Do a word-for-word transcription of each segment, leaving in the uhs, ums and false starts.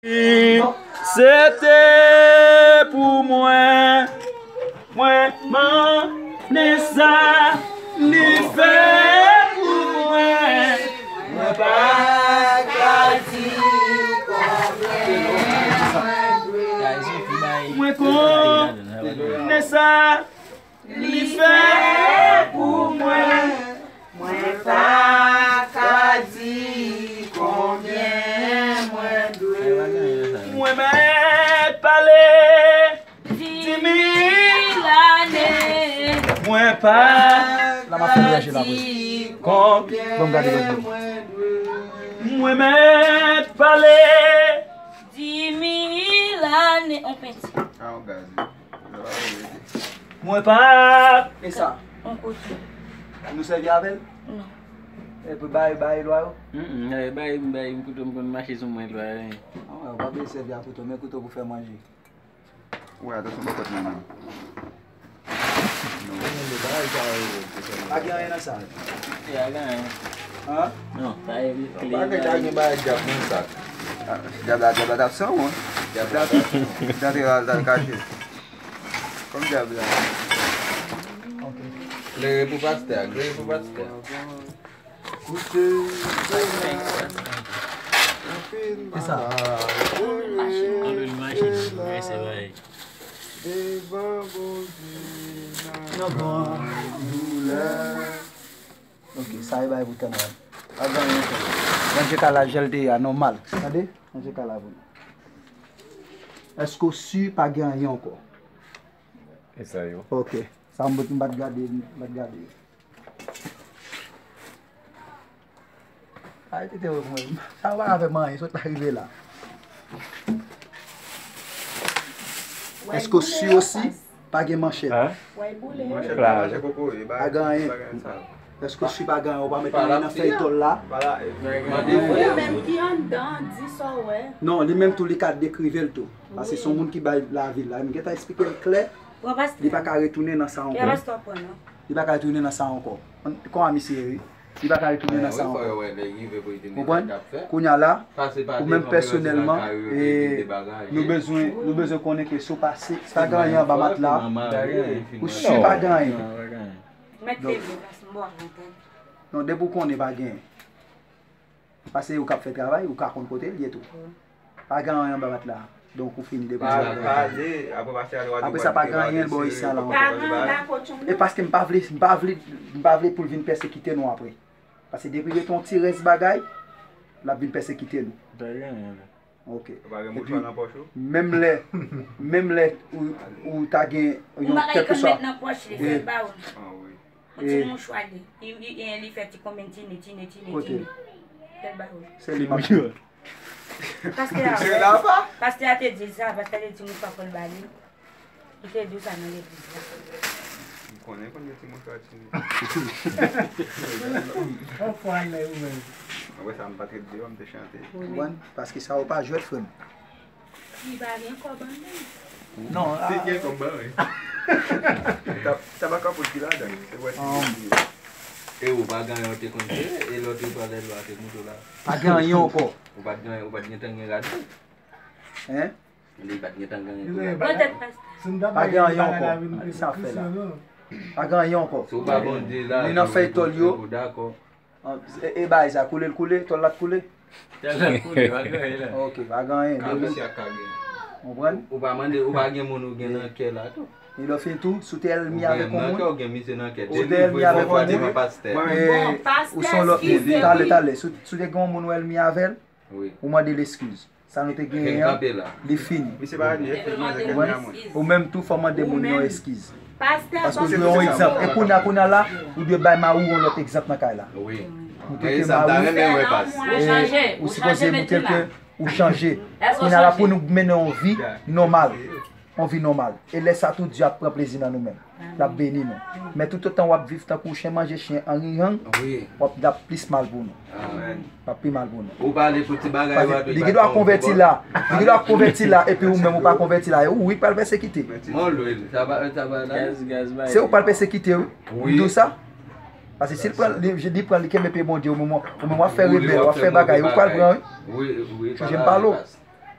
Se te pou mwen, mwen mande sa, li fè pou mwen. Mwen pa ka di konbyen mwen dwe. Mwen konnen sa li fè pou mwen. Mwen pa ka di konbyen mwen dwe. Mwen mèt pale di mil ane. Mwen pa ka di konbyen mwen dwe. Mwen mèt pale di mil ane. On penti. Mwen pa. E sa? On kouto. Nou sèvi avè l? Non. E pou bay, bay lwa yo? Mm, bay, bay, bay, m kouto, m konn mache sou mwen lwa yo. Ah, wè, w pa bezwen sèvi ak kouto, men kouto pou fè manje. Wè, atansyon, bòkòt nan men. Pa gen anyen nan sa. Ya, gen anyen. An? Non, pa gen kle. Pa gen bagay djab nan sa. Djab la, djab la t ap san wont. Djab la t ap san wont. Djab la t ap kache. Kòm djab la. Klere pou pastè a, klere pou pastè a. Koute, e sa? Ann lwil machin, wi, se vre. Devan Bondye, nan gran doulè. Ok, sa e bay pou tande. Pa gen anyen ankò. Ranje kay la jan l te ye a, nòmal. Tande? Ranje kay la pou nou. Èske w si pa gen anyen ankò? E sa yo? Ok. Sa m, m pa t gade, m pa t gade. Ay, tete wè mwen. Sa yo pa ka fè m anyen, sot la rive la. Èske w si osi pa gen manchèt? Hein? Manchèt la mache koko, e pa gen anyen. Èske w si pa gen anyen, ou pa met anyen nan fèy tòl la? Ou menm ki anndan, di sa w wè. Non, li menm tou, li ka dekrive l tou. Paske se yon moun ki bay lavi l la. M gentan eksplike l klè. Li pa ka retounen nan sa ankò. Li pa ka retounen nan sa ankò. Kòman misye ye, wi? Li pa ka retounen nan sa ankò. Konprann? Kounye a la, ou menm pèsonèlman, e, nou bezwen, nou bezwen konnen ke si w pase, si pa gen anyen anba matla, ou si pa gen anyen. Donk, non, depi w konnen pa gen. Paske ou k ap fè travay, ou ka konn kote l ye tou. Pa gen anyen anba matla. Donk, ou fini depi sa. Apre sa, pa gen anyen bò isi a la ankò. E paske m pa vle, m pa vle, m pa vle pou l vin pèsekite nou apre. Paske depi rete yon ti rès bagay, l ap vin pèsekite nou. Ok. Epi, menm lè, menm lè ou, ou ta gen yon kèlkeswa. Yon ti mouchwa li, li, li, li fè ti konbyen tini, tini, tini, tini. Kèl bagay. Se li m ap di. Pastè a, pastè a te di l sa, pastè a te di mouchwa pou l ba li. Li te di w sa nan legliz la. M konnen konbyen ti mouchwa tini. Anfwale ou menm. Apre sa, m pa t ret deyò, m te chante. Konprann? Paske sa yo pa jwèt, frè m. Li pa gen kòb anndan. Non, si gen kòb ban wi. Tab-, tabaka poud ki ladan, se wè si gen. E ou pa gen anyen ou te konn fè, e lòt yo pral lè lwa te moute la. Pa gen anyen ankò. Ou pa t gen, ou pa t gentan gen rad. Hein? Li pa t gentan gen tou la. Pa gen anyen ankò. Sa fè la. Pa gen anyen ankò. Si w pa Bondye la, li nan fèy tòl yo. Ou dakò. E, e bagay sa koule l koule, tòl la t koule? Tòl la t koule, pa gen anyen la. Ok, pa gen anyen. Konprann? Ou pa mande, ou pa gen moun ou gen nan kè la tou. E lè w fini tou, si w te ènmi avèk yon moun, si w te ènmi avèk yon moun, e, ou se yon lòt moun. Talè, talè, si w, si w te gen yon moun ou ènmi avè l, ou mande l eskiz. Sa nou te genyen an, li fini. Ou menm tou, fò w mande moun nan eskiz. Paske w dwe yon egzanp. E kounye a, kounye a la, ou dwe bay mari w yon lòt egzanp nan kay la. Ou te ke mari w, e, ou sipoze montre l ke ou chanje. Kounye a la, pou nou mennen yon vi nòmal. Yon vi nòmal. E lè sa tou, Dye ap pran plezi nan nou menm. L ap beni nou. Men toutotan w ap viv tankou chen manje chen, anriyang, w ap, l ap plis mal pou nou. L ap pi mal pou nou. Ou pale pou ti bagay yo a tou. Li gen dwa konvèti la. Li gen dwa konvèti la, epi ou menm ou pa konvèti la. E ou wi k pral pèsekite. Se ou k pral pèsekite wi. M di w sa. Paske si l pran, li, li pran, li kenbe pye Bondye, ou menm, ou menm w ap fè rebèl, w ap fè bagay, ou pral pran wi. Chonje m pale w.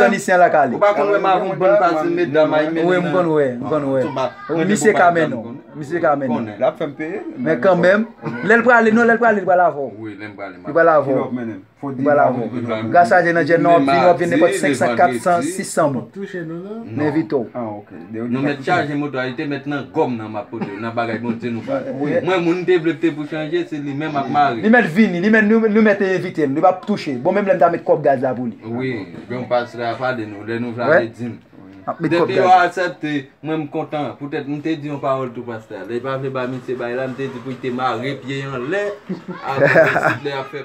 Zannisyen an lakay li. Ou pa konn wè m avè yon bann pase medam a, men Wi, m konn wè, m konn wè. Misye ka mennen w. Misye ka mennen w. L ap fè m peye. Men kanmenm, lè l prale, non, lè l prale, li pral avè w. Wi, lè m prale, m Li pral avè w. Li pral avè w. Gras a Dye nan djèn nan, w ap vin, w ap vin nenpòt senk san, kat san, sis san moun. M envite w. Nou mèt chaje moto a, li te mèt nan gòm nan m ap pote, nan bagay Bondye nou bay. Mwen, moun m te vle te pou chanje, se li menm ap mare. Li mèt vini, li mèt, nou, nou mèt envite l, li p ap touche. Bon, menm lè m ta met kòb gaz la pou li. Wi, gen yon pastè a pale nou, lè nou vle ale di m. Depi yo aksepte, mwen m kontan. Poutèt m te di yon pawòl tou pastè a. Lè li pa vle ba misye bay la, m te di pou li te mare pye anlè. Apre sit lè y ap fè